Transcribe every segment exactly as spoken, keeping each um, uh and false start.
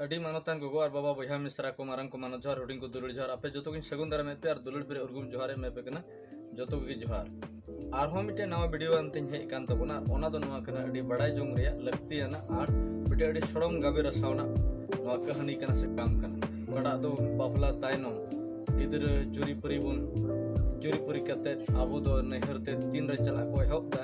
ᱟᱹᱰᱤ ᱢᱟᱱᱚᱛᱟᱱ ᱜᱚᱜᱚ ᱟᱨ ᱵᱟᱵᱟ, ᱵᱚᱭᱦᱟ ᱢᱤᱥᱨᱟ ᱠᱚ, ᱢᱟᱨᱟᱝ ᱠᱚ ᱢᱟᱱᱚᱛ ᱡᱚᱦᱟᱨ, ᱦᱩᱰᱤᱧ ᱠᱚ ᱫᱩᱞᱟᱹᱲ ᱡᱚᱦᱟᱨ, ᱟᱯᱮ ᱡᱚᱛᱚ ᱜᱤᱧ ᱥᱟᱹᱜᱩᱱ ᱫᱟᱨᱟᱢᱮᱫ ᱯᱮ ᱟᱨ ᱫᱩᱞᱟᱹᱲ ᱯᱮᱨᱮ ᱩᱨᱜᱩᱢ ᱡᱚᱦᱟᱨ ᱮᱢ ᱯᱮ ᱠᱟᱱᱟ, ᱡᱚᱛᱚ ᱠᱚᱜᱮ ᱡᱚᱦᱟᱨ᱾ ᱟᱨᱦᱚᱸ ᱢᱤᱫᱴᱮᱱ ᱱᱟᱣᱟ ᱵᱷᱤᱰᱤᱭᱳ ᱟᱱᱛᱤᱧ ᱦᱮᱡ ᱟᱠᱟᱱ ᱛᱟᱵᱚᱱᱟ, ᱟᱨ ᱚᱱᱟ ᱫᱚ ᱱᱚᱣᱟ ᱠᱟᱱᱟ, ᱟᱹᱰᱤ ᱵᱟᱲᱟᱭ ᱡᱚᱝ ᱨᱮᱭᱟᱜ ᱞᱟᱹᱠᱛᱤᱭᱟᱱᱟᱜ ᱟᱨ ᱢᱤᱫᱴᱮᱱ ᱟᱹᱰᱤ ᱥᱚᱲᱚᱢ ᱜᱟᱵᱮ ᱨᱟᱥᱟᱣᱱᱟᱜ ᱱᱚᱣᱟ ᱠᱟᱹᱦᱱᱤ ᱠᱟᱱᱟ ᱥᱮ ᱠᱟᱢ ᱠᱟᱱᱟ, ᱚᱠᱟᱴᱟᱜ ᱫᱚ ᱵᱟᱯᱞᱟ ᱛᱟᱭᱱᱚᱢ ᱜᱤᱫᱽᱨᱟᱹ ᱡᱩᱨᱤᱯᱩᱨᱤ ᱵᱚᱱ ᱡᱩᱨᱤᱯᱩᱨᱤ ᱠᱟᱛᱮᱫ ᱟᱵᱚ ᱫᱚ ᱱᱟᱹᱭᱦᱟᱹᱨ ᱛᱮ ᱛᱤᱱ ᱨᱮ ᱪᱟᱞᱟᱜ ᱠᱚ ᱮᱦᱚᱵ ᱮᱫᱟ,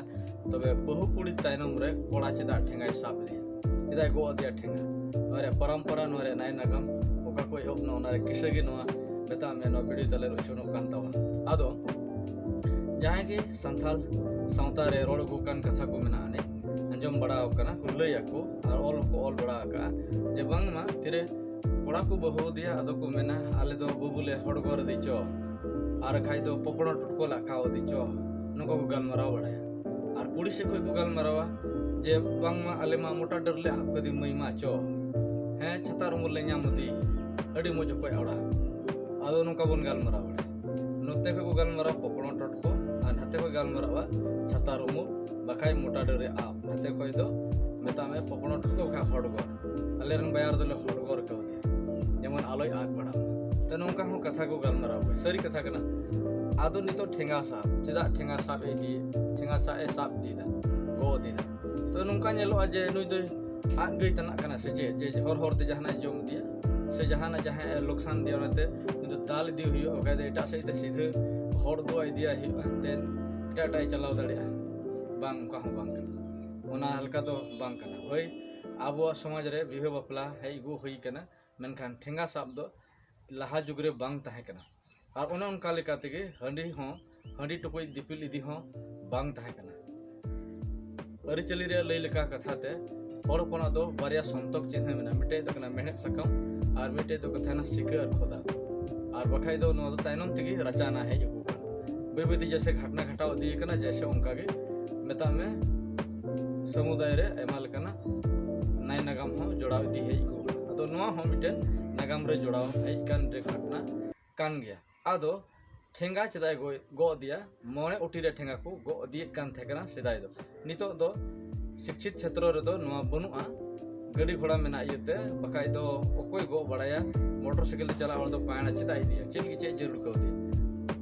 ᱛᱚᱵᱮ ᱵᱟᱹᱦᱩ ᱠᱩᱲᱤ ᱛᱟᱭᱱᱚᱢ ᱨᱮ ᱠᱚᱲᱟ ᱪᱮᱫᱟᱜ ᱴᱷᱮᱸᱜᱟᱭ ᱥᱟᱵ ᱞᱮᱭᱟ, ᱪᱮᱫᱟᱜ ᱮ ᱜᱚᱜ ᱟᱫᱮᱭᱟ ᱴᱷᱮᱸᱜᱟ? ᱱᱚᱣᱟ ᱨᱮᱭᱟᱜ ᱯᱚᱨᱚᱢᱯᱚᱨᱟ, ᱱᱚᱣᱟ ᱨᱮᱭᱟᱜ ᱱᱟᱭ ᱱᱟᱜᱟᱢ ᱚᱠᱟ ᱠᱚ ᱮᱦᱚᱵ ᱮᱱᱟ, ᱚᱱᱟ ᱨᱮᱭᱟᱜ ᱠᱤᱥᱟᱹ ᱜᱮ ᱱᱚᱣᱟ ᱢᱮᱛᱟᱜ ᱢᱮ, ᱱᱚᱣᱟ ᱵᱷᱤᱰᱤᱭᱳ ᱛᱟᱞᱮ ᱨᱮ ᱩᱪᱷᱟᱹᱱᱚᱜ ᱠᱟᱱ ᱛᱟᱵᱚᱱᱟ᱾ ᱟᱫᱚ ᱡᱟᱦᱟᱸᱭ ᱜᱮ ᱥᱟᱱᱛᱟᱲ ᱥᱟᱶᱛᱟ ᱨᱮ ᱨᱚᱲ ᱟᱹᱜᱩ ᱠᱟᱱ ᱠᱟᱛᱷᱟ ᱠᱚ ᱢᱮᱱᱟᱜᱼᱟ, ᱟᱸᱡᱚᱢ ᱵᱟᱲᱟ ᱟᱠᱟᱱᱟ, ᱠᱚ ᱞᱟᱹᱭ ᱟᱠᱚ ᱟᱨ ᱚᱞ ᱦᱚᱸᱠᱚ ᱚᱞ ᱵᱟᱲᱟ ᱟᱠᱟᱜᱼᱟ ᱡᱮ ᱵᱟᱝᱢᱟ ᱛᱤᱨᱮ ᱠᱚᱲᱟ ᱠᱚ ᱵᱟᱹᱦᱩ ᱟᱫᱮᱭᱟ, ᱟᱫᱚ ᱠᱚ ᱢᱮᱱᱟ, "ᱟᱞᱮ ᱫᱚ ᱵᱟᱹᱵᱩ ᱞᱮ ᱦᱚᱲᱜᱚᱨ ᱟᱫᱮ ᱪᱚ, ᱟᱨ ᱠᱷᱟᱡ ᱫᱚ ᱯᱚᱯᱲᱚ ᱴᱚᱴᱠᱚ ᱞᱮ ᱟᱸᱠᱟᱣ ᱟᱫᱮ ᱪᱚ", ᱱᱚᱝᱠᱟ ᱠᱚ ᱜᱟᱞᱢᱟᱨᱟᱣ ᱵᱟᱲᱟᱭᱟ᱾ ᱟᱨ ᱠᱩᱲᱤ ᱥᱮᱫ ᱠᱷᱚᱡ ᱠᱚ ᱜᱟᱞᱢᱟᱨᱟᱣᱟ ᱡᱮ, "ᱵᱟᱝᱢᱟ ᱟᱞᱮ ᱢᱟ ᱢᱚᱴᱟ ᱰᱟᱹᱨ ᱞᱮ ᱟᱵ ᱠᱟᱫᱮ ᱢᱟᱹᱭ ᱢᱟ ᱪᱚ, ᱦᱮᱸ, ᱪᱷᱟᱛᱟᱨ ᱩᱢᱩᱞ ᱞᱮ ᱧᱟᱢ ᱟᱫᱮ, ᱟᱹᱰᱤ ᱢᱚᱡᱽ ᱚᱠᱚᱭ ᱚᱲᱟᱜ", ᱟᱫᱚ ᱱᱚᱝᱠᱟ ᱵᱚᱱ ᱜᱟᱞᱢᱟᱨᱟᱣ ᱵᱟᱲᱟᱭᱟ᱾ ᱱᱚᱛᱮ ᱠᱷᱚᱡ ᱠᱚ ᱜᱟᱞᱢᱟᱨᱟᱣᱟ ᱯᱚᱯᱲᱚ ᱴᱚᱴᱠᱚ, ᱟᱨ ᱱᱟᱛᱮ ᱠᱷᱚᱡ ᱜᱟᱞᱢᱟᱨᱟᱣᱟ ᱪᱷᱟᱛᱟᱨ ᱩᱢᱩᱞ, ᱵᱟᱠᱷᱟᱡ ᱢᱚᱴᱟ ᱰᱟᱹᱨ ᱨᱮ ᱟᱵ, ᱱᱟᱛᱮ ᱠᱷᱚᱡ ᱫᱚ ᱢᱮᱛᱟᱜ ᱢᱮ ᱯᱚᱯᱲᱚ ᱴᱚᱴᱠᱚ, ᱵᱟᱠᱷᱟᱡ ᱦᱚᱲᱜᱚᱨ᱾ ᱟᱞᱮ ᱨᱮᱱ ᱵᱟᱭᱟᱨ ᱫᱚᱞᱮ ᱦᱚᱲᱜᱚᱨ ᱠᱟᱣᱫᱮᱭᱟ, ᱡᱮᱢᱚᱱ ᱟᱞᱚᱭ ᱟᱫ ᱵᱟᱲᱟᱜ ᱢᱟ᱾ ᱛᱚ ᱱᱚᱝᱠᱟ ᱦᱚᱸ ᱠᱟᱛᱷᱟ ᱠᱚ ᱜᱟᱞᱢᱟᱨᱟᱣ ᱜᱮᱭᱟ, ᱥᱟᱹᱨᱤ ᱠᱟᱛᱷᱟ ᱠᱟᱱᱟ᱾ ᱟᱫᱚ ᱱᱤᱛᱚᱜ ᱴᱷᱮᱸᱜᱟ ᱥᱟᱵ, ᱪᱮᱫᱟᱜ ᱴᱷᱮᱸᱜᱟ ᱥᱟᱵ ᱮ ᱤᱫᱤ, ᱴᱷᱮᱸᱜᱟ ᱥᱟᱵ ᱮ ᱥᱟᱵ ᱤᱫᱤᱭᱮᱫᱟ, ᱜᱚᱜ ᱤᱫᱤᱭᱮᱫᱟ? ᱛᱚ ᱱᱚᱝᱠᱟ ᱧᱮᱞᱚᱜᱼᱟ ᱡᱮ ᱱᱩᱭ ᱫᱚᱭ ᱟᱫ ᱜᱟᱹᱭ ᱛᱟᱱᱟᱜ ᱠᱟᱱᱟ ᱥᱮ ᱪᱮᱫ, ᱡᱮ ᱦᱚᱨ ᱦᱚᱨ ᱛᱮ ᱡᱟᱦᱟᱱᱟᱜ ᱮ ᱡᱚᱢ ᱤᱫᱤᱭᱟ ᱥᱮ ᱡᱟᱦᱟᱱᱟᱜ, ᱡᱟᱦᱟᱸᱭ ᱮ ᱞᱚᱠᱥᱟᱱ ᱤᱫᱤᱭᱟ, ᱚᱱᱟᱛᱮ ᱩᱱᱤ ᱫᱚ ᱫᱟᱞ ᱤᱫᱤ ᱦᱩᱭᱩᱜᱼᱟ, ᱵᱟᱠᱷᱟᱡ ᱫᱚ ᱮᱴᱟᱜ ᱥᱮᱫ ᱛᱮ ᱥᱤᱫᱷᱟᱹ ᱦᱚᱲ ᱫᱚ ᱤᱫᱤᱭᱟᱭ ᱦᱩᱭᱩᱜᱼᱟ, ᱮᱱᱛᱮᱫ ᱮᱴᱟᱜ ᱮᱴᱟᱜ ᱮ ᱪᱟᱞᱟᱣ ᱫᱟᱲᱮᱭᱟᱜᱼᱟ? ᱵᱟᱝ, ᱚᱱᱠᱟ ᱦᱚᱸ ᱵᱟᱝ ᱠᱟᱱᱟ, ᱚᱱᱟ ᱞᱮᱠᱟ ᱫᱚ ᱵᱟᱝ ᱠᱟᱱᱟ᱾ ᱦᱳᱭ, ᱟᱵᱚᱣᱟᱜ ᱥᱚᱢᱟᱡᱽ ᱨᱮ ᱵᱤᱦᱟᱹ ᱵᱟᱯᱞᱟ ᱦᱮᱡ ᱟᱹᱜᱩ ᱦᱩᱭ ᱠᱟᱱᱟ, ᱢᱮᱱᱠᱷᱟᱱ ᱴᱷᱮᱸᱜᱟ ᱥᱟᱵ ᱫᱚ ᱞᱟᱦᱟ ᱡᱩᱜᱽ ᱨᱮ ᱵᱟᱝ ᱛᱟᱦᱮᱸ ᱠᱟᱱᱟ᱾ ᱟᱨ ᱚᱱᱮ ᱚᱱᱠᱟ ᱞᱮᱠᱟ ᱛᱮᱜᱮ ᱦᱟᱺᱰᱤ ᱦᱚᱸ, ᱦᱟᱺᱰᱤ ᱴᱩᱠᱩᱡ ᱫᱤᱯᱤᱞ ᱤᱫᱤ ᱦᱚᱸ ᱵᱟᱝ ᱛᱟᱦᱮᱸ ᱠᱟᱱᱟ᱾ ᱟᱹᱨᱤᱪᱟᱹᱞᱤ ᱨᱮᱭᱟᱜ ᱞᱟᱹᱭ ᱞᱮᱠᱟ ᱠᱟᱛᱷᱟ ᱛᱮ ᱦᱚᱲ ᱦᱚᱯᱚᱱᱟᱜ ᱫᱚ ᱵᱟᱨᱭᱟ ᱥᱚᱱᱛᱚᱠ ᱪᱤᱱᱦᱟᱹ ᱢᱮᱱᱟᱜᱼᱟ, ᱢᱤᱫᱴᱮᱡ ᱫᱚ ᱠᱟᱱᱟ ᱢᱮᱲᱦᱮᱫ ᱥᱟᱠᱟᱢ ᱟᱨ ᱢᱤᱫᱴᱮᱡ ᱫᱚ ᱛᱟᱦᱮᱱᱟ ᱥᱤᱠᱟᱹ ᱟᱨ ᱠᱷᱚᱫᱟ᱾ ᱟᱨ ᱵᱟᱠᱷᱟᱡ ᱫᱚ ᱱᱚᱣᱟ ᱫᱚ ᱛᱟᱭᱱᱚᱢ ᱛᱮᱜᱮ ᱨᱟᱪᱟᱱᱟ ᱦᱮᱡ ᱟᱹᱜᱩ ᱠᱟᱱᱟ᱾ ᱵᱟᱹᱭ ᱵᱟᱹᱭ ᱛᱮ ᱡᱮᱭᱥᱮ ᱜᱷᱟᱴᱱᱟ ᱜᱷᱟᱴᱟᱣ ᱤᱫᱤ ᱠᱟᱱᱟ, ᱡᱮᱭᱥᱮ ᱚᱱᱠᱟ ᱜᱮ ᱢᱮᱛᱟᱜ ᱢᱮ ᱥᱚᱢᱩᱫᱟᱭ ᱨᱮ ᱟᱭᱢᱟ ᱞᱮᱠᱟᱱᱟᱜ ᱱᱟᱭ ᱱᱟᱜᱟᱢ ᱦᱚᱸ ᱡᱚᱲᱟᱣ ᱤᱫᱤ ᱦᱮᱡ ᱟᱹᱜᱩ ᱠᱟᱱᱟ᱾ ᱟᱫᱚ ᱱᱚᱣᱟ ᱦᱚᱸ ᱢᱤᱫᱴᱮᱱ ᱱᱟᱜᱟᱢ ᱨᱮ ᱡᱚᱲᱟᱣ ᱦᱮᱡ ᱠᱟᱱ ᱨᱮ ᱜᱷᱟᱴᱱᱟ ᱠᱟᱱ ᱜᱮᱭᱟ᱾ ᱟᱫᱚ ᱴᱷᱮᱸᱜᱟ ᱪᱮᱫᱟᱜ ᱮ ᱜᱚ-, ᱜᱚᱜ ᱤᱫᱤᱭᱟ? ᱢᱚᱬᱮ ᱩᱴᱤ ᱨᱮ ᱴᱷᱮᱸᱜᱟ ᱠᱚ ᱜᱚᱜ ᱤᱫᱤᱭᱮᱫ ᱠᱟᱱ ᱛᱟᱦᱮᱸ ᱠᱟᱱᱟ ᱥᱮᱫᱟᱭ ᱫᱚ᱾ ᱱᱤᱛᱚᱜ ᱫᱚ ᱥᱤᱠᱪᱷᱤᱛ ᱪᱷᱮᱛᱨᱚ ᱨᱮᱫᱚ ᱱᱚᱣᱟ ᱵᱟᱹᱱᱩᱜᱼᱟ, ᱜᱟᱹᱰᱤ ᱜᱷᱚᱲᱟ ᱢᱮᱱᱟᱜ ᱤᱭᱟᱹᱛᱮ, ᱵᱟᱠᱷᱟᱡ ᱫᱚ ᱚᱠᱚᱭ ᱜᱚᱜ ᱵᱟᱲᱟᱭᱟ? ᱢᱚᱴᱚᱨ ᱥᱟᱭᱠᱮᱞ ᱛᱮ ᱪᱟᱞᱟᱜ ᱦᱚᱲ ᱫᱚ ᱯᱟᱭᱲᱟ ᱪᱮᱫᱟᱜ ᱤᱫᱤᱭᱟ? ᱪᱮᱫ ᱞᱟᱹᱜᱤᱫ, ᱪᱮᱫ ᱡᱟᱹᱨᱩᱲ ᱠᱟᱣᱫᱮᱭᱟ?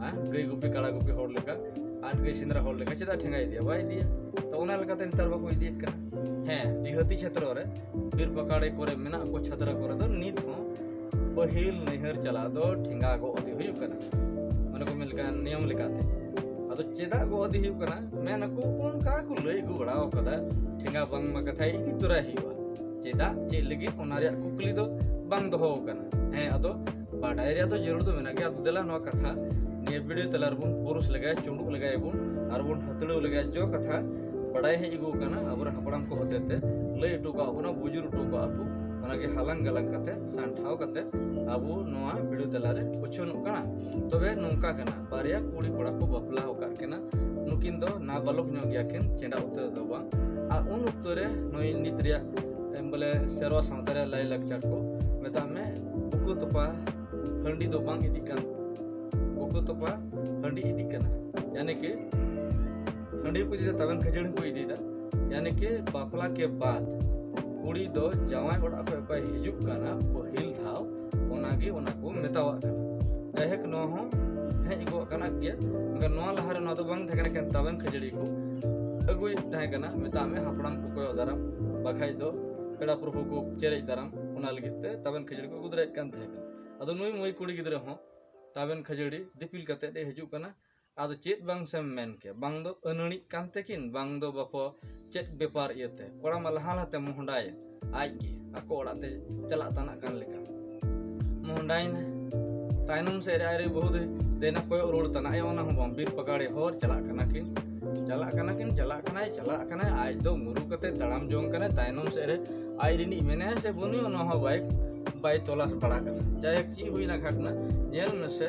ᱦᱮᱸ, ᱜᱟᱹᱭ ᱜᱩᱯᱤ ᱠᱟᱲᱟ ᱜᱩᱯᱤ ᱦᱚᱲ ᱞᱮᱠᱟ, ᱟᱨ ᱜᱟᱹᱭ ᱥᱮᱸᱫᱽᱨᱟ ᱦᱚᱲ ᱞᱮᱠᱟ ᱪᱮᱫᱟᱜ ᱴᱷᱮᱸᱜᱟ ᱤᱫᱤᱭᱟ? ᱵᱟᱭ ᱤᱫᱤᱭᱟ᱾ ᱛᱚ ᱚᱱᱟ ᱞᱮᱠᱟᱛᱮ ᱱᱮᱛᱟᱨ ᱵᱟᱠᱚ ᱤᱫᱤᱭᱮᱫ ᱠᱟᱱᱟ᱾ ᱦᱮᱸ, ᱰᱤᱦᱟᱹᱛᱤ ᱪᱷᱮᱛᱨᱚ ᱨᱮ, ᱵᱤᱨ ᱯᱟᱠᱟᱲᱮ ᱠᱚᱨᱮ ᱢᱮᱱᱟᱜ ᱠᱚ ᱪᱷᱟᱛᱨᱟ ᱠᱚᱨᱮ ᱫᱚ ᱱᱤᱛ ᱦᱚᱸ ᱯᱟᱹᱦᱤᱞ ᱱᱟᱹᱭᱦᱟᱹᱨ ᱪᱟᱞᱟᱜ ᱫᱚ ᱴᱷᱮᱸᱜᱟ ᱜᱚᱜ ᱤᱫᱤ ᱦᱩᱭᱩᱜ ᱠᱟᱱᱟ, ᱢᱟᱱᱮ ᱠᱚ ᱢᱮᱱ ᱞᱮᱠᱟ ᱱᱤᱭᱚᱢ ᱞᱮᱠᱟᱛᱮ᱾ ᱟᱫᱚ ᱪᱮᱫᱟᱜ ᱜᱚᱜ ᱤᱫᱤ ᱦᱩᱭᱩᱜ ᱠᱟᱱᱟ? ᱢᱮᱱ ᱟᱠᱚ ᱚᱱᱠᱟ ᱠᱚ ᱞᱟᱹᱭ ᱟᱹᱜᱩ ᱵᱟᱲᱟ ᱟᱠᱟᱫᱟ, ᱴᱷᱮᱸᱜᱟ ᱵᱟᱝᱢᱟ ᱠᱟᱛᱷᱟ ᱤᱫᱤ ᱛᱚᱨᱟᱭ ᱦᱩᱭᱩᱜᱼᱟ᱾ ᱪᱮᱫᱟᱜ, ᱪᱮᱫ ᱞᱟᱹᱜᱤᱫ, ᱚᱱᱟ ᱨᱮᱭᱟᱜ ᱠᱩᱠᱞᱤ ᱫᱚ ᱵᱟᱝ ᱫᱚᱦᱚ ᱟᱠᱟᱱᱟ᱾ ᱦᱮᱸ, ᱟᱫᱚ ᱵᱟᱰᱟᱭ ᱨᱮᱭᱟᱜ ᱫᱚ ᱡᱟᱹᱨᱩᱲ ᱫᱚ ᱢᱮᱱᱟᱜ ᱜᱮᱭᱟ᱾ ᱟᱫᱚ ᱫᱮᱞᱟ ᱱᱚᱣᱟ ᱠᱟᱛᱷᱟ ᱱᱤᱭᱟᱹ ᱵᱷᱤᱰᱤᱭᱳ ᱛᱟᱞᱟ ᱨᱮᱵᱚᱱ ᱯᱩᱨᱩᱥ ᱞᱮᱜᱟᱭᱟ, ᱪᱩᱸᱰᱩᱜ ᱞᱮᱜᱟᱭᱟᱵᱚᱱ, ᱟᱨ ᱵᱚᱱ ᱦᱟᱹᱛᱲᱟᱹᱣ ᱞᱮᱜᱟᱭᱟ ᱡᱚ ᱠᱟᱛᱷᱟ ᱵᱟᱰᱟᱭ ᱦᱮᱡ ᱟᱹᱜᱩ ᱟᱠᱟᱱᱟ, ᱟᱵᱚᱨᱮᱱ ᱦᱟᱯᱲᱟᱢ ᱠᱚ ᱦᱚᱛᱮᱛᱮ ᱞᱟᱹᱭ ᱦᱚᱴᱚ ᱠᱟᱜ ᱵᱚᱱᱟ, ᱵᱩᱡᱩᱨ ᱦᱚᱴᱚ ᱠᱟᱜᱼᱟ ᱠᱚ᱾ ᱚᱱᱟᱜᱮ ᱦᱟᱞᱟᱝ ᱜᱟᱞᱟᱝ ᱠᱟᱛᱮ, ᱥᱟᱢᱴᱷᱟᱣ ᱠᱟᱛᱮ ᱟᱵᱚ ᱱᱚᱣᱟ ᱵᱷᱤᱰᱤᱭᱳ ᱛᱟᱞᱟᱨᱮ ᱩᱪᱷᱟᱹᱱᱚᱜ ᱠᱟᱱᱟ᱾ ᱛᱚᱵᱮ ᱱᱚᱝᱠᱟ ᱠᱟᱱᱟ, ᱵᱟᱨᱭᱟ ᱠᱩᱲᱤ ᱠᱚᱲᱟ ᱠᱚ ᱵᱟᱯᱞᱟ ᱟᱠᱟᱫ ᱠᱤᱱᱟ᱾ ᱱᱩᱠᱤᱱ ᱫᱚ ᱱᱟᱵᱟᱞᱚᱠ ᱧᱚᱜ ᱜᱮᱭᱟ ᱠᱤᱱ, ᱪᱮᱸᱰᱟ ᱩᱛᱟᱹᱨ ᱫᱚ ᱵᱟᱝ᱾ ᱟᱨ ᱩᱱ ᱚᱠᱛᱚ ᱨᱮ ᱱᱩᱭ ᱱᱤᱛ ᱨᱮᱭᱟᱜ, ᱮᱢ, ᱵᱚᱞᱮ ᱥᱮᱨᱣᱟ ᱥᱟᱶᱛᱟ ᱨᱮᱭᱟᱜ ᱞᱟᱭᱼᱞᱟᱠᱪᱟᱨ ᱠᱚ, ᱢᱮᱛᱟᱜ ᱢᱮ, ᱵᱩᱠᱟᱹ ᱛᱚᱯᱟ ᱦᱟᱺᱰᱤ ᱫᱚ ᱵᱟᱝ ᱤᱫᱤᱜ ᱠᱟᱱ, ᱵᱩᱠᱟᱹ ᱛᱚᱯᱟ ᱦᱟᱺᱰᱤ ᱤᱫᱤᱜ ᱠᱟᱱᱟ᱾ ᱭᱟᱱᱤ ᱠᱤ ᱦᱟᱺᱰᱤ ᱠᱚ ᱤᱫᱤᱭᱮᱫᱟ, ᱛᱟᱵᱮᱱ ᱠᱷᱟᱹᱡᱟᱹᱲᱤ ᱠᱚ ᱤᱫᱤᱭᱮᱫᱟ᱾ ᱭᱟᱱᱤ ᱠᱤ ᱵᱟᱯᱞᱟ ᱠᱮ ᱵᱟᱫ ᱠᱩᱲᱤ ᱫᱚ ᱡᱟᱶᱟᱭ ᱚᱲᱟᱜ ᱠᱷᱚᱱ ᱚᱠᱚᱭ ᱦᱤᱡᱩᱜ ᱠᱟᱱᱟ ᱯᱟᱹᱦᱤᱞ ᱫᱷᱟᱣ, ᱚᱱᱟᱜᱮ ᱚᱱᱟ ᱠᱚ ᱢᱮᱛᱟᱣᱟᱜ ᱠᱟᱱᱟ᱾ ᱡᱟᱭᱦᱳᱠ, ᱱᱚᱣᱟ ᱦᱚᱸ ᱦᱮᱡ ᱜᱚᱜ ᱠᱟᱱᱟ ᱜᱮᱭᱟ, ᱢᱮᱱᱠᱷᱟᱱ ᱱᱚᱣᱟ ᱞᱟᱦᱟᱨᱮ ᱱᱚᱣᱟ ᱫᱚ ᱵᱟᱝ ᱛᱟᱦᱮᱸ ᱠᱟᱱᱟ᱾ ᱮᱠᱮᱱ ᱛᱟᱵᱮᱱ ᱠᱷᱟᱹᱡᱟᱹᱲᱤ ᱠᱚ ᱟᱹᱜᱩᱭᱮᱫ ᱛᱟᱦᱮᱸ ᱠᱟᱱᱟ, ᱢᱮᱛᱟᱜ ᱢᱮ ᱦᱟᱯᱲᱟᱢ ᱠᱚ ᱠᱚᱭᱚᱜ ᱫᱟᱨᱟᱢ, ᱵᱟᱠᱷᱟᱡ ᱫᱚ ᱯᱮᱲᱟ ᱯᱨᱚᱵᱷᱩ ᱠᱚ ᱪᱮᱨᱮᱡ ᱫᱟᱨᱟᱢ, ᱚᱱᱟ ᱞᱟᱹᱜᱤᱫ ᱛᱮ ᱛᱟᱵᱮᱱ ᱠᱷᱟᱹᱡᱟᱹᱲᱤ ᱠᱚ ᱟᱹᱜᱩ ᱫᱟᱲᱮᱭᱟᱜ ᱠᱟᱱ ᱛᱟᱦᱮᱸ ᱠᱟᱱᱟ᱾ ᱟᱫᱚ ᱱᱩᱭ ᱢᱟᱹᱭ ᱠᱩᱲᱤ ᱜᱤᱫᱽᱨᱟᱹ ᱦᱚᱸ ᱛᱟᱵᱮᱱ ᱠᱷᱟᱹᱡᱟᱹᱲᱤ ᱫᱤᱯᱤᱞ ᱠᱟᱛᱮᱫ ᱮ ᱦᱤᱡᱩᱜ ᱠᱟᱱᱟ᱾ ᱟᱫᱚ ᱪᱮᱫ ᱵᱟᱝ ᱥᱮᱢ ᱢᱮᱱ ᱠᱮ, ᱵᱟᱝ ᱫᱚ ᱟᱹᱱᱟᱹᱲᱤᱜ ᱠᱟᱱ ᱛᱮᱠᱤᱱ, ᱵᱟᱝ ᱫᱚ ᱵᱟᱯᱚ ᱪᱮᱫ ᱵᱮᱯᱟᱨ ᱤᱭᱟᱹᱛᱮ᱾ ᱠᱚᱲᱟ ᱢᱟ ᱞᱟᱦᱟ ᱞᱟᱦᱟᱛᱮ ᱢᱚᱦᱰᱟᱭᱮᱱ, ᱟᱡ ᱜᱮ ᱟᱠᱚ ᱚᱲᱟᱜ ᱛᱮ ᱪᱟᱞᱟᱜ ᱛᱟᱱᱟᱜ ᱠᱟᱱ ᱞᱮᱠᱟ ᱢᱚᱦᱰᱟᱭᱮᱱᱟᱭ᱾ ᱛᱟᱭᱱᱚᱢ ᱥᱮᱫ ᱨᱮ ᱟᱡ ᱨᱮ ᱵᱟᱹᱦᱩ ᱫᱚᱭ ᱫᱮᱱᱟ ᱠᱚᱭᱚᱜ ᱨᱩᱣᱟᱹᱲ ᱛᱟᱱᱟ, ᱮ, ᱚᱱᱟ ᱦᱚᱸ ᱵᱟᱝ, ᱵᱤᱨ ᱯᱟᱠᱟᱲᱮ ᱦᱚᱨ ᱪᱟᱞᱟᱜ ᱠᱟᱱᱟ ᱠᱤᱱ, ᱪᱟᱞᱟᱜ ᱠᱟᱱᱟ ᱠᱤᱱ, ᱪᱟᱞᱟᱜ ᱠᱟᱱᱟᱭ, ᱪᱟᱞᱟᱜ ᱠᱟᱱᱟᱭ, ᱟᱡ ᱫᱚ ᱢᱩᱨᱩ ᱠᱟᱛᱮ ᱛᱟᱲᱟᱢ ᱡᱚᱝ ᱠᱟᱱᱟᱭ᱾ ᱛᱟᱭᱱᱚᱢ ᱥᱮᱫ ᱨᱮ ᱟᱡ ᱨᱤᱱᱤᱡ ᱢᱮᱱᱟᱭᱟ ᱥᱮ ᱵᱟᱹᱱᱩᱭᱟ, ᱚᱱᱟ ᱦᱚᱸ ᱵᱟᱭ, ᱵᱟᱭ ᱛᱚᱞᱟᱥ ᱵᱟᱲᱟ ᱠᱟᱱᱟ᱾ ᱡᱟᱭᱦᱳᱠ, ᱪᱮᱫ ᱦᱩᱭᱱᱟ ᱜᱷᱟᱴᱱᱟ, ᱧᱮᱞ ᱢᱮᱥᱮ,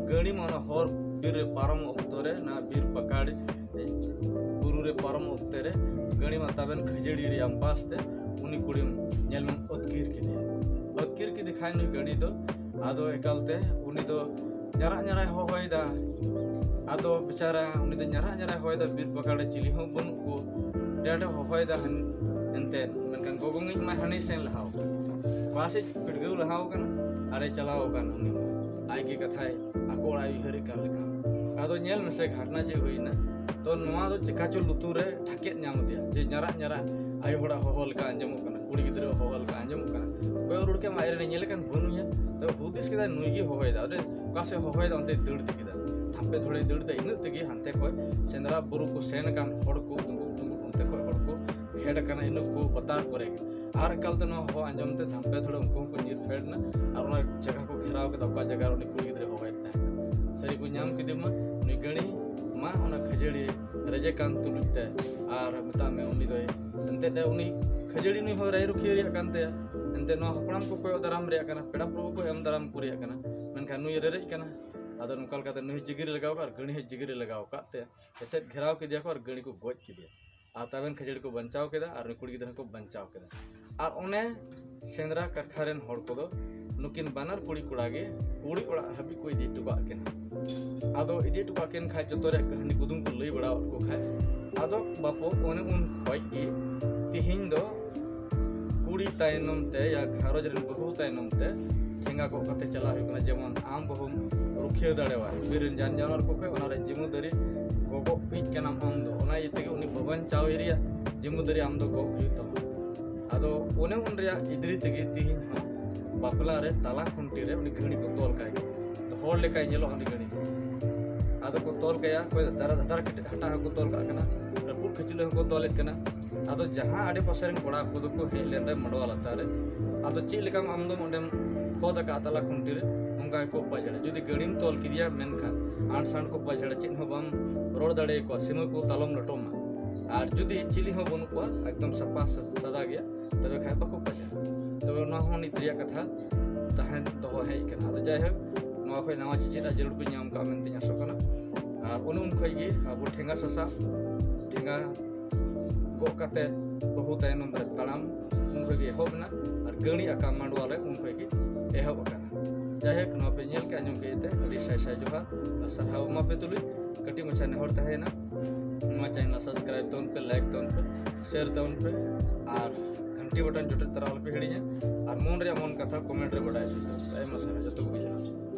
ᱜᱟᱹᱲᱤ ᱢᱟ ᱚᱱᱟ ᱦᱚᱨ ᱵᱤᱨ ᱨᱮ ᱯᱟᱨᱚᱢᱚᱜ ᱚᱠᱛᱚ ᱨᱮ, ᱚᱱᱟ ᱵᱤᱨ ᱯᱟᱠᱟᱲ ᱵᱩᱨᱩ ᱨᱮ ᱯᱟᱨᱚᱢᱚᱜ ᱚᱠᱛᱮ ᱨᱮ ᱜᱟᱹᱲᱤ ᱢᱟ ᱛᱟᱵᱮᱱ ᱠᱷᱟᱹᱡᱟᱹᱲᱤ ᱨᱮᱭᱟᱜ ᱟᱢᱯᱟᱥ ᱛᱮ ᱩᱱᱤ ᱠᱩᱲᱤᱢ ᱧᱮᱞ ᱢᱮ ᱟᱹᱛᱠᱤᱨ ᱠᱮᱫᱮᱭᱟ᱾ ᱟᱹᱛᱠᱤᱨ ᱠᱮᱫᱮ ᱠᱷᱟᱱ ᱱᱩᱭ ᱜᱟᱹᱰᱤ ᱫᱚ ᱟᱫᱚ ᱮᱠᱟᱞᱛᱮ ᱩᱱᱤ ᱫᱚ ᱧᱟᱨᱟᱜ ᱧᱟᱨᱟᱭ ᱦᱚᱦᱚᱭᱮᱫᱟ᱾ ᱟᱫᱚ ᱵᱮᱪᱟᱨᱟ ᱩᱱᱤ ᱫᱚ ᱧᱟᱨᱟᱜ ᱧᱟᱨᱟᱭ ᱦᱚᱦᱚᱭᱮᱫᱟ, ᱵᱤᱨ ᱯᱟᱠᱟᱲ ᱨᱮ ᱪᱤᱞᱤ ᱦᱚᱸ ᱵᱟᱹᱱᱩᱜ ᱠᱚ᱾ ᱰᱮᱰ ᱮ ᱦᱚᱦᱚᱭᱮᱫᱟ, ᱦᱟᱱ-, ᱮᱱᱛᱮᱫ ᱢᱮᱱᱠᱷᱟᱱ ᱜᱚᱜᱚ ᱤᱡ ᱢᱟ ᱦᱟᱹᱱᱤ ᱥᱮᱱ ᱞᱟᱦᱟᱣ ᱠᱟᱱᱟ, ᱚᱠᱟ ᱥᱮᱫ ᱯᱤᱰᱜᱟᱹᱣ ᱞᱟᱦᱟᱣ ᱠᱟᱱᱟ, ᱟᱨᱮ ᱪᱟᱞᱟᱣ ᱟᱠᱟᱱ ᱩᱱᱤ ᱢᱟ᱾ ᱟᱡ ᱜᱮ ᱠᱟᱛᱷᱟᱭ ᱟᱠᱚ ᱚᱲᱟᱜ ᱮ ᱩᱭᱦᱟᱹᱨᱮᱫ ᱠᱟᱱ ᱞᱮᱠᱟ᱾ ᱟᱫᱚ ᱧᱮᱞ ᱢᱮᱥᱮ ᱜᱷᱟᱴᱱᱟ ᱪᱮᱫ ᱦᱩᱭᱱᱟ᱾ ᱛᱚ ᱱᱚᱣᱟ ᱫᱚ ᱪᱮᱠᱟ ᱪᱚ ᱞᱩᱛᱩᱨ ᱨᱮ ᱰᱷᱟᱠᱮᱫ ᱧᱟᱢ ᱟᱫᱮᱭᱟ, ᱡᱮ ᱧᱟᱨᱟᱜ ᱧᱟᱨᱟᱜ ᱟᱭᱳ ᱦᱚᱲᱟᱜ ᱦᱚᱦᱚ ᱞᱮᱠᱟ ᱟᱸᱡᱚᱢᱚᱜ ᱠᱟᱱᱟ, ᱠᱩᱲᱤ ᱜᱤᱫᱽᱨᱟᱹ ᱦᱚᱦᱚ ᱞᱮᱠᱟ ᱟᱸᱡᱚᱢᱚᱜ ᱠᱟᱱᱟ᱾ ᱠᱚᱭᱚᱜ ᱨᱩᱣᱟᱹᱲ ᱠᱮᱫ ᱢᱟ, ᱟᱡ ᱨᱮᱱ ᱧᱮᱞᱮ ᱠᱟᱱ ᱵᱟᱹᱱᱩᱭᱟ᱾ ᱛᱚ ᱦᱩᱫᱤᱥ ᱠᱮᱫᱟᱭ ᱱᱩᱭ ᱜᱮ ᱦᱚᱦᱚᱭᱮᱫᱟ, ᱚᱸᱰᱮ ᱚᱠᱟ ᱥᱮᱫ ᱦᱚᱦᱚᱭᱮᱫᱟ ᱚᱱᱛᱮ ᱫᱟᱹᱲ ᱤᱫᱤ ᱠᱮᱫᱟ᱾ ᱛᱷᱟᱯᱮ ᱫᱷᱩᱲᱮ ᱫᱟᱹᱲ ᱮᱫᱟ, ᱤᱱᱟᱹᱜ ᱛᱮᱜᱮ ᱦᱟᱱᱛᱮ ᱠᱷᱚᱱ ᱥᱮᱸᱫᱽᱨᱟ ᱵᱩᱨᱩ ᱠᱚ ᱥᱮᱱ ᱟᱠᱟᱱ ᱦᱚᱲ ᱠᱚ ᱰᱩᱸᱜᱩᱜ ᱰᱩᱸᱜᱩᱜ ᱚᱱᱛᱮ ᱠᱷᱚᱱ ᱦᱚᱲ ᱠᱚ ᱯᱷᱮᱰ ᱟᱠᱟᱱᱟ, ᱤᱱᱟᱹ ᱠᱚ ᱯᱟᱛᱟᱨ ᱠᱚᱨᱮ ᱜᱮ᱾ ᱟᱨ ᱮᱠᱟᱞᱛᱮ ᱱᱚᱣᱟ ᱦᱚᱦᱚ ᱟᱸᱡᱚᱢ ᱛᱮ ᱛᱷᱟᱢᱯᱮ ᱛᱷᱚᱲᱮ ᱩᱱᱠᱩ ᱦᱚᱸᱠᱚ ᱧᱤᱨ ᱯᱷᱮᱰ ᱮᱱᱟ ᱟᱨ ᱚᱱᱟ ᱡᱟᱭᱜᱟ ᱠᱚ ᱜᱷᱮᱨᱟᱣ ᱠᱮᱫᱟ, ᱚᱠᱟ ᱡᱟᱭᱜᱟ ᱨᱮ ᱩᱱᱤ ᱠᱩᱲᱤ ᱜᱤᱫᱽᱨᱟᱹ ᱦᱚᱦᱚᱭᱮᱫ ᱛᱟᱦᱮᱸ ᱠᱟᱱᱟ᱾ ᱥᱟᱹᱨᱤ ᱠᱚ ᱧᱟᱢ ᱠᱮᱫᱮ ᱢᱟ, ᱩᱱᱤ ᱜᱟᱹᱲᱤ ᱢᱟ ᱚᱱᱟ ᱠᱷᱟᱹᱡᱟᱹᱲᱤ ᱨᱮᱡᱮ ᱠᱟᱱ ᱛᱩᱞᱩᱡ ᱛᱮ, ᱟᱨ ᱢᱮᱛᱟᱜ ᱢᱮ ᱩᱱᱤ ᱫᱚᱭ ᱮᱱᱛᱮᱫ ᱩᱱᱤ ᱠᱷᱟᱹᱡᱟᱹᱲᱤ ᱱᱩᱭ ᱦᱚᱸ ᱨᱟᱭ ᱨᱩᱠᱷᱤᱭᱟᱹ ᱨᱮᱭᱟᱜ ᱠᱟᱱ ᱛᱟᱭᱟ᱾ ᱮᱱᱛᱮᱫ ᱱᱚᱣᱟ ᱦᱟᱯᱲᱟᱢ ᱠᱚ ᱠᱚᱭᱚᱜ ᱫᱟᱨᱟᱢ ᱨᱮᱭᱟᱜ ᱠᱟᱱᱟ, ᱯᱮᱲᱟ ᱯᱨᱚᱵᱷᱩ ᱠᱚ ᱮᱢ ᱫᱟᱨᱟᱢ ᱠᱚ ᱨᱮᱭᱟᱜ ᱠᱟᱱᱟ, ᱢᱮᱱᱠᱷᱟᱱ ᱱᱩᱭ ᱨᱮᱨᱮᱡ ᱠᱟᱱᱟ᱾ ᱟᱫᱚ ᱱᱚᱝᱠᱟ ᱞᱮᱠᱟᱛᱮ ᱱᱩᱭ ᱡᱤᱜᱤᱨ ᱞᱟᱜᱟᱣ ᱠᱟᱜ ᱟᱨ ᱜᱟᱹᱲᱤ ᱦᱚᱸ ᱡᱤᱜᱤᱨ ᱞᱟᱜᱟᱣ ᱠᱟᱜ ᱛᱮ ᱮᱥᱮᱫ ᱜᱷᱮᱨᱟᱣ ᱠᱮᱫᱮᱭᱟ ᱠᱚ ᱟᱨ ᱜᱟᱹᱲᱤ ᱠᱚ ᱜᱚᱡ ᱠᱮᱫᱮᱭᱟ᱾ ᱟᱨ ᱛᱟᱵᱮᱱ ᱠᱷᱟᱹᱡᱟᱹᱲᱤ ᱠᱚ ᱵᱟᱧᱪᱟᱣ ᱠᱮᱫᱟ ᱟᱨ ᱱᱩᱭ ᱠᱩᱲᱤ ᱜᱤᱫᱽᱨᱟᱹ ᱦᱚᱸᱠᱚ ᱵᱟᱧᱪᱟᱣ ᱠᱮᱫᱟ᱾ ᱟᱨ ᱚᱱᱮ ᱥᱮᱸᱫᱽᱨᱟ ᱠᱟᱨᱠᱷᱟ ᱨᱮᱱ ᱦᱚᱲ ᱠᱚᱫᱚ ᱱᱩᱠᱤᱱ ᱵᱟᱱᱟᱨ ᱠᱩᱲᱤ ᱠᱚᱲᱟ ᱜᱮ ᱠᱩᱲᱤ ᱚᱲᱟᱜ ᱦᱟᱹᱵᱤᱡ ᱠᱚ ᱤᱫᱤ ᱦᱚᱴᱚ ᱠᱟᱜ ᱠᱤᱱᱟ᱾ ᱟᱫᱚ ᱤᱫᱤ ᱦᱚᱴᱚ ᱠᱟᱜ ᱠᱤᱱ ᱠᱷᱟᱡ ᱡᱚᱛᱚ ᱨᱮᱭᱟᱜ ᱠᱟᱹᱦᱱᱤ ᱠᱩᱫᱩᱢ ᱠᱚ ᱞᱟᱹᱭ ᱵᱟᱲᱟ ᱟᱫ ᱠᱚ ᱠᱷᱟᱡ, ᱟᱫᱚ ᱵᱟᱯᱚ ᱚᱱᱮ ᱩᱱ ᱠᱷᱚᱡ ᱜᱮ ᱛᱤᱦᱤᱧ ᱫᱚ ᱠᱩᱲᱤ ᱛᱟᱭᱱᱚᱢ ᱛᱮ ᱭᱟ ᱜᱷᱟᱨᱚᱸᱡᱽ ᱨᱮᱱ ᱵᱟᱹᱦᱩ ᱛᱟᱭᱱᱚᱢ ᱛᱮ ᱴᱷᱮᱸᱜᱟ ᱜᱚᱜ ᱠᱟᱛᱮ ᱪᱟᱞᱟᱜ ᱦᱩᱭᱩᱜ ᱠᱟᱱᱟ, ᱡᱮᱢᱚᱱ ᱟᱢ ᱵᱟᱹᱦᱩᱢ ᱨᱩᱠᱷᱤᱭᱟᱹ ᱫᱟᱲᱮᱣᱟᱭ ᱵᱤᱨ ᱨᱮᱱ ᱡᱟᱱ ᱡᱟᱱᱣᱟᱨ ᱠᱚ ᱠᱷᱚᱡ, ᱚᱱᱟ ᱨᱮ ᱡᱤᱢᱟᱹᱫᱟᱹᱨᱤ ᱜᱚᱜᱚ ᱤᱡ ᱠᱟᱱᱟᱢ ᱟᱢ ᱫᱚ, ᱚᱱᱟ ᱤᱭᱟᱹ ᱛᱮᱜᱮ ᱩᱱᱤ ᱵᱟᱵᱟᱧ ᱪᱟᱣ ᱨᱮᱭᱟᱜ ᱡᱤᱢᱟᱹᱫᱟᱹᱨᱤ ᱟᱢ ᱫᱚ ᱜᱚᱜ ᱦᱩᱭᱩᱜ ᱛᱟᱢᱟ᱾ ᱟᱫᱚ ᱚᱱᱮ ᱩᱱ ᱨᱮᱭᱟᱜ ᱤᱫᱽᱨᱤ ᱛᱮᱜᱮ ᱛᱤᱦᱤᱧ ᱦᱚᱸ ᱵᱟᱯᱞᱟ ᱨᱮ ᱛᱟᱞᱟ ᱠᱷᱩᱱᱴᱤ ᱨᱮ ᱩᱱᱤ ᱜᱷᱟᱹᱲᱤ ᱠᱚ ᱛᱚᱞ ᱠᱟᱭ ᱠᱟᱱᱟ᱾ ᱛᱚ ᱦᱚᱲ ᱞᱮᱠᱟᱭ ᱧᱮᱞᱚᱜᱼᱟ ᱩᱱᱤ ᱜᱷᱟᱹᱲᱤ᱾ ᱟᱫᱚ ᱠᱚ ᱛᱚᱞ ᱠᱟᱭᱟ, ᱚᱠᱚᱭ ᱫᱚ ᱫᱷᱟᱨᱟ ᱫᱷᱟᱨᱟ ᱠᱮᱴᱮᱡ ᱦᱟᱴᱟᱜ ᱦᱚᱸᱠᱚ ᱛᱚᱞ ᱠᱟᱜ ᱠᱟᱱᱟ, ᱨᱟᱹᱯᱩᱫ ᱠᱷᱟᱹᱪᱞᱟᱹᱜ ᱦᱚᱸᱠᱚ ᱛᱚᱞᱮᱫ ᱠᱟᱱᱟ᱾ ᱟᱫᱚ ᱡᱟᱦᱟᱸ ᱟᱰᱮ ᱯᱟᱥᱮ ᱨᱮᱱ ᱠᱚᱲᱟ ᱠᱚᱫᱚ ᱠᱚ ᱦᱮᱡ ᱞᱮᱱ ᱨᱮ ᱢᱟᱰᱣᱟ ᱞᱟᱛᱟᱨ ᱨᱮ, ᱟᱫᱚ ᱪᱮᱫ ᱞᱮᱠᱟᱢ ᱟᱢ ᱫᱚᱢ ᱚᱸᱰᱮᱢ ᱠᱷᱚᱫ ᱟᱠᱟᱫ ᱛᱟᱞᱟ ᱠᱷᱩᱱᱴᱤ ᱨᱮ, ᱚᱱᱠᱟ ᱜᱮᱠᱚ ᱯᱟᱡᱷᱟᱲᱟ᱾ ᱡᱩᱫᱤ ᱜᱟᱹᱲᱤᱢ ᱛᱚᱞ ᱠᱮᱫᱮᱭᱟ ᱢᱮᱱᱠᱷᱟᱱ ᱟᱸᱴ ᱥᱟᱸᱴ ᱠᱚ ᱯᱟᱡᱷᱟᱲᱟ, ᱪᱮᱫ ᱦᱚᱸ ᱵᱟᱢ ᱨᱚᱲ ᱫᱟᱲᱮᱭᱟᱠᱚᱣᱟ, ᱥᱤᱢᱟᱹ ᱠᱚ ᱛᱟᱞᱚᱢ ᱞᱚᱴᱚᱢᱟ᱾ ᱟᱨ ᱡᱩᱫᱤ ᱪᱤᱞᱤ ᱦᱚᱸ ᱵᱟᱹᱱᱩᱜ ᱠᱚᱣᱟ, ᱮᱠᱫᱚᱢ ᱥᱟᱯᱷᱟ ᱥᱟ-, ᱥᱟᱫᱟ ᱜᱮᱭᱟ, ᱛᱚᱵᱮ ᱠᱷᱟᱡ ᱵᱟᱠᱚ ᱯᱟᱡᱷᱟᱲᱟ᱾ ᱛᱚᱵᱮ ᱚᱱᱟ ᱦᱚᱸ ᱱᱤᱛ ᱨᱮᱭᱟᱜ ᱠᱟᱛᱷᱟ ᱛᱟᱦᱮᱸ ᱫᱚᱦᱚ ᱦᱮᱡ ᱠᱟᱱᱟ᱾ ᱟᱫᱚ ᱡᱟᱭᱦᱳᱠ, ᱱᱚᱣᱟ ᱠᱷᱚᱡ ᱱᱟᱣᱟ ᱪᱮᱪᱮᱫ ᱟᱜ ᱡᱟᱹᱨᱩᱲ ᱯᱮ ᱧᱟᱢ ᱠᱟᱜᱼᱟ ᱢᱮᱱᱛᱮᱧ ᱟᱥᱚᱜ ᱠᱟᱱᱟ᱾ ᱟᱨ ᱚᱱᱮ ᱩᱱ ᱠᱷᱚᱡ ᱜᱮ ᱟᱵᱚ ᱴᱷᱮᱸᱜᱟ ᱥᱟᱥᱟᱵ, ᱴᱷᱮᱸᱜᱟ ᱜᱚᱜ ᱠᱟᱛᱮ ᱵᱟᱹᱦᱩ ᱛᱟᱭᱱᱚᱢ ᱨᱮ ᱛᱟᱲᱟᱢ, ᱩᱱ ᱠᱷᱚᱡ ᱜᱮ ᱮᱦᱚᱵ ᱮᱱᱟ᱾ ᱟᱨ ᱜᱟᱹᱲᱤ ᱟᱠᱟ ᱢᱟᱰᱣᱟ ᱨᱮ ᱩᱱ ᱠᱷᱚᱡ ᱜᱮ ᱮᱦᱚᱵ ᱟᱠᱟᱱᱟ᱾ ᱡᱟᱭᱦᱳᱠ, ᱱᱚᱣᱟ ᱯᱮ ᱧᱮᱞ ᱠᱮᱫ, ᱟᱸᱡᱚᱢ ᱠᱮᱫ ᱛᱮ ᱟᱹᱰᱤ ᱥᱟᱭ ᱥᱟᱭ ᱡᱚᱦᱟᱨ ᱟᱨ ᱥᱟᱨᱦᱟᱣ ᱮᱢᱟ ᱯᱮ ᱛᱩᱞᱩᱡ ᱠᱟᱹᱴᱤᱡ ᱢᱟᱪᱷᱟ ᱱᱮᱦᱚᱨ ᱛᱟᱦᱮᱸᱭᱮᱱᱟ, ᱱᱚᱣᱟ channel subscribe ᱛᱟᱵᱚᱱ ᱯᱮ, like ᱛᱟᱵᱚᱱ ᱯᱮ, share ᱛᱟᱵᱚᱱ ᱯᱮ᱾ ᱟᱨ ᱜᱷᱟᱱᱴᱤ ᱵᱟᱴᱚᱱ ᱡᱚᱴᱮᱫ ᱛᱚᱨᱟ ᱟᱞᱚᱯᱮ ᱦᱤᱲᱤᱧᱟ᱾ ᱟᱨ ᱢᱚᱱ ᱨᱮᱭᱟᱜ ᱢᱚᱱ ᱠᱟᱛᱷᱟ ᱠᱚᱢᱮᱱᱴ ᱨᱮ ᱵᱟᱰᱟᱭ ᱦᱚᱪᱚᱭ ᱛᱟᱵᱚᱱ ᱯᱮ᱾ ᱟᱭᱢᱟ ᱥᱟᱨᱦᱟᱣ ᱡᱚᱛᱚ ᱠᱚᱜᱮ ᱡᱚᱦᱟᱨ᱾